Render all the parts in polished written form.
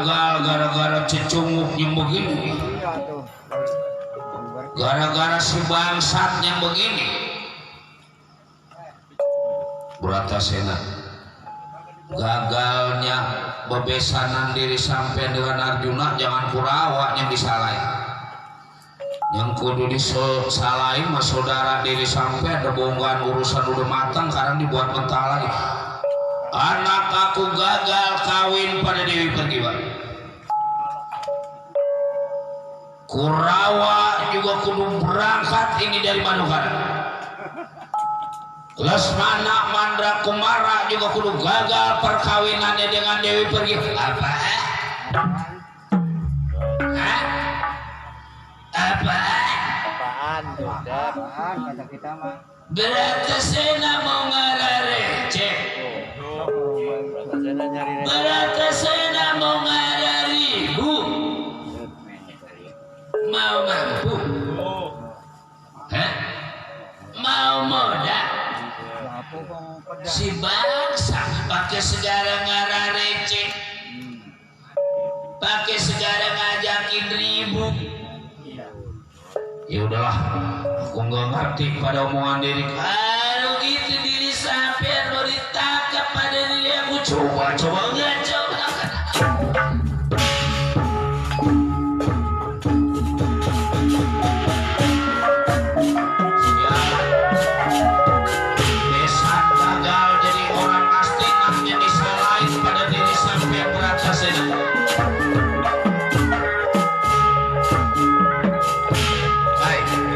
gagal gara-gara cecunguknya begini, gara-gara si bangsatnya begini. Bratasena gagalnya bebesanan diri sampai dengan Arjuna, jangan Kurawa yang disalahin, yang kudu disalahin mas saudara diri sampai ada bonggaan urusan udah matang karena dibuat mentah lagi. Anak aku gagal kawin pada Dewi Pertiwi. Kurawa juga kudu berangkat ini dari Manukara. Lesmana Mandra Kumara juga kudu gagal perkawinannya dengan Dewi Pertiwi. Apa? Apa? Apaan? Apaan kata kita mah? Bratasena mau ngarare, Bratasena mau ngarari, Bu. Mau mampu? Hah? Mau modal? Si bangsa pakai segala ngarare, pakai segala ngajakin ribut. Ya udahlah, aku nggak ngerti pada omongan diri. Kalau gitu diri sampai lo ditangkap pada diri aku, coba nggak coba. Desa gagal jadi orang asli, namanya disalahin pada diri sampai Bratasena.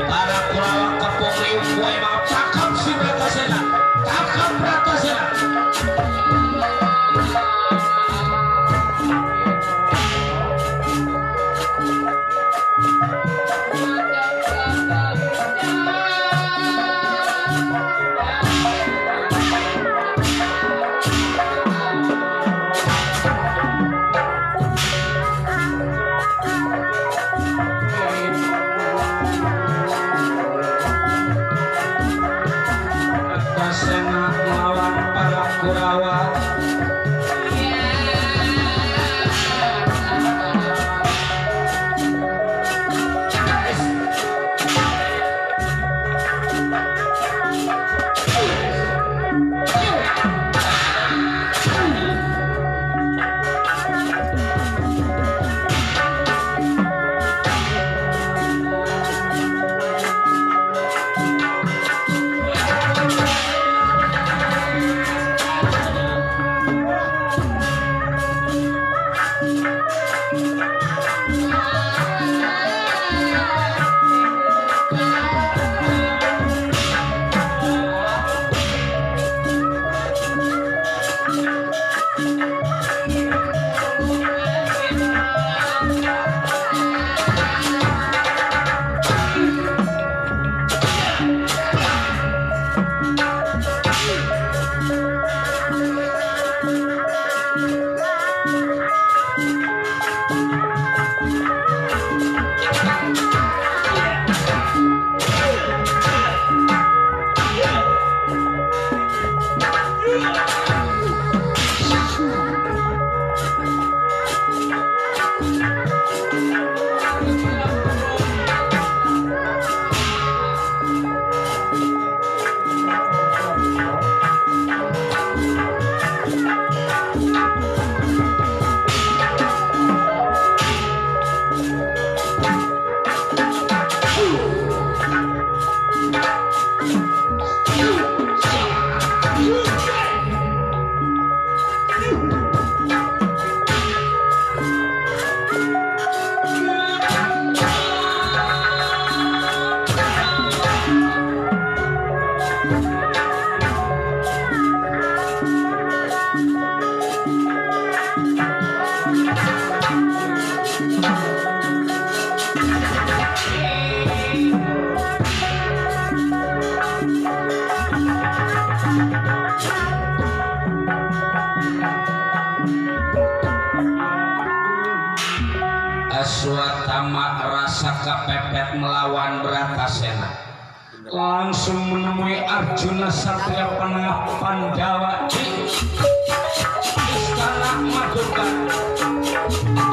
Para Kurawa kepung riuk gue mau tangkap si Bratasena, tangkap Bratasena. Bratasena melawan para Kurawa. Aswatama rasa kepepet melawan Bratasena, langsung menemui Arjuna Satria Penengah Pandawa di Istana Madukara.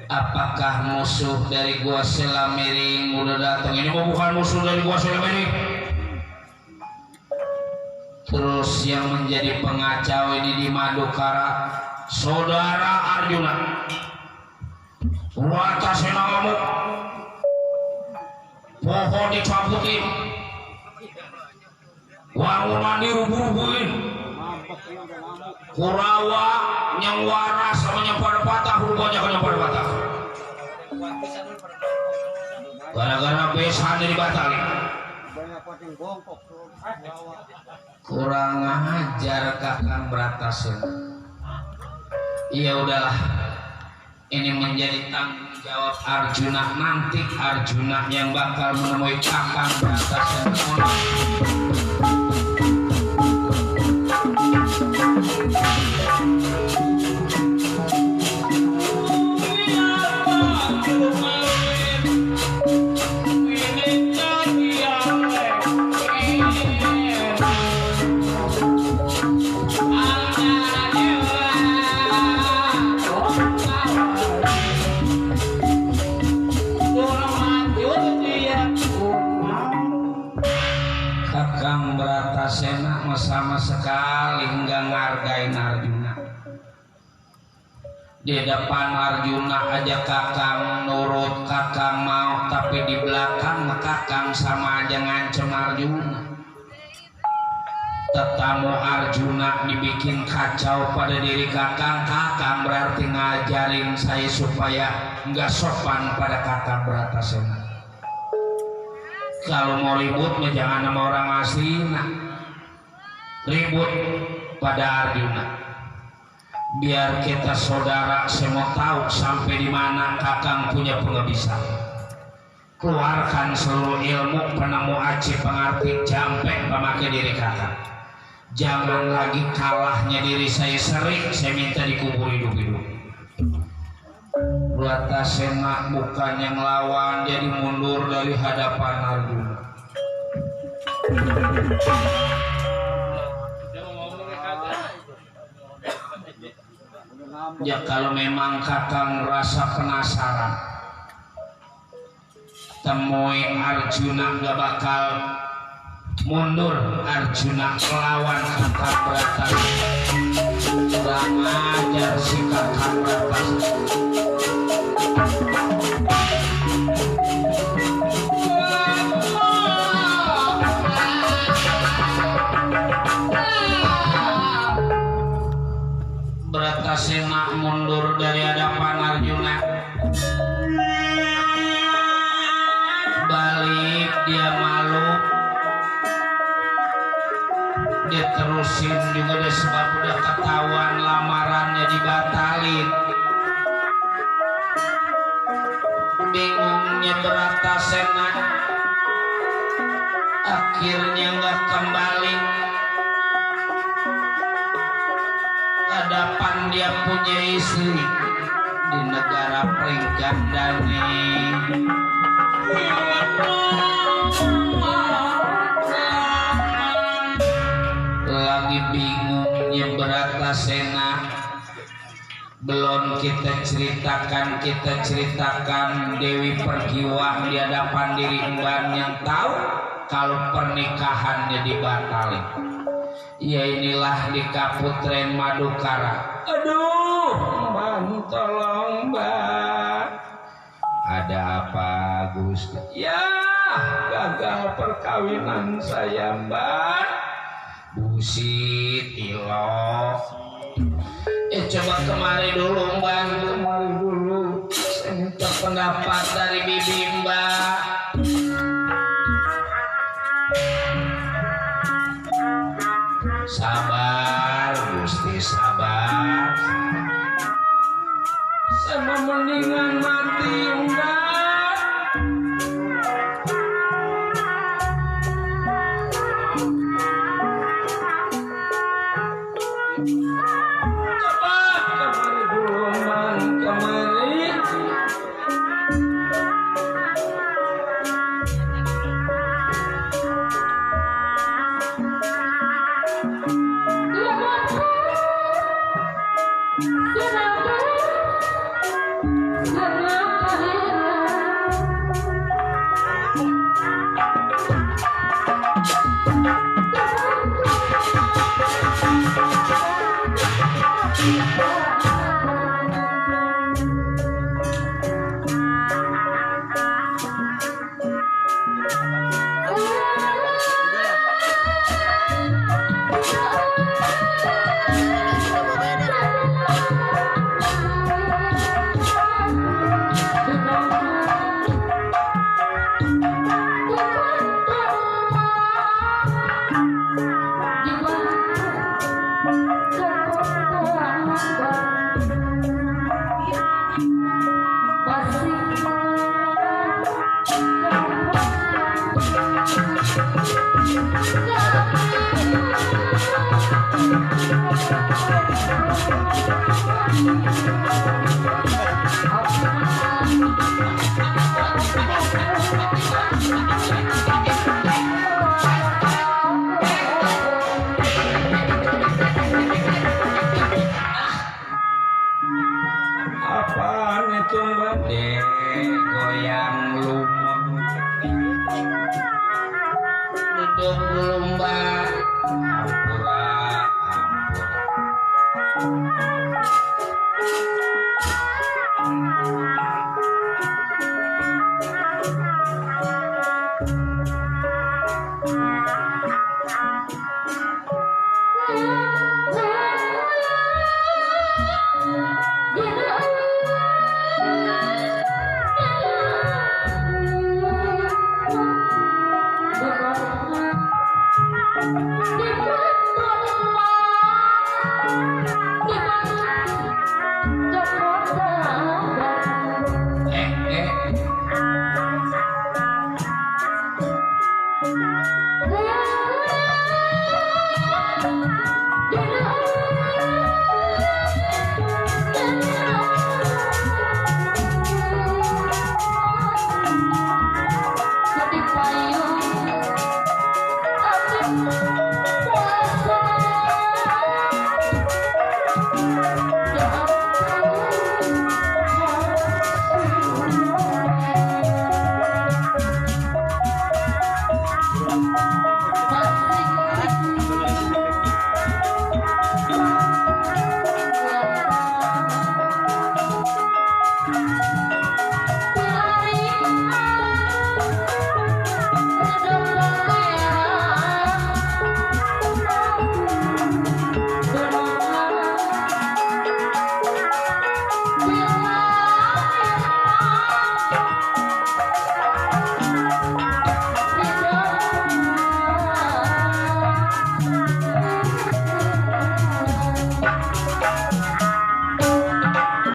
Apakah musuh dari gua Selamiring udah datang? Ini bukan musuh dari gua Selamiring. Terus yang menjadi pengacau ini di Madukara, saudara Arjuna. Wata senamamu, pohon dicabutin, wangunan dirubuh-rubuhin, Kurawa yang waras sama yang pada patah, rupanya yang pada patah. Gara-gara besan dibatalin. Kurang ajar Kakang Bratasena. Iya udahlah. Ini menjadi tanggung jawab Arjuna. Nanti Arjuna yang bakal menemui Kakang Bratasena. Kakang Bratasena sama sekali nggak ngargain Arjuna. Di depan Arjuna aja Kakang nurut, Kakang mau, tapi di belakang Kakang sama aja ngancem Arjuna. Tetamu Arjuna dibikin kacau pada diri Kakang. Kakang berarti ngajarin saya supaya nggak sopan pada Kakang Bratasena. Kalau mau ribut jangan sama orang asli, ribut pada Arjuna. Biar kita saudara semua tahu sampai di mana Kakang punya pengabisaan. Keluarkan seluruh ilmu penemu aci pengerti jampe pemakai diri Kakang. Jangan lagi kalahnya diri saya sering, saya minta dikubur hidup-hidup. Bratasena bukan yang lawan, jadi mundur dari hadapan Arjuna. Ya kalau memang Kakang rasa penasaran, temui Arjuna, gak bakal mundur Arjuna melawan Kakang Bratasena. Kurang ajar si Kakang Bratasena. Bratasena mundur dari hadapan Arjuna. Balik dia malu. Dia terusin juga deh sebab udah ketahuan lamarannya dibatalin. Bingungnya Bratasena, akhirnya nggak kembali. Hadapan dia punya istri di negara Pringgandani. Lagi bingungnya Bratasena. Belum kita ceritakan Dewi Pergiwah di hadapan diri Emban yang tahu kalau pernikahannya dibatalin. Ya inilah di Kaputren Madukara. Aduh, Mbak, tolong Mbak. Ada apa Gusti? Ya, gagal perkawinan saya Mbak. Busit, Ilo. Coba kemari dulu Mbak, kemari dulu. Saya minta pendapat dari bibi Mbak. Sabar Gusti, sabar. Sama mendingan mati Mbak. Apaan itu mbak goyang lumut duduk lomba ampura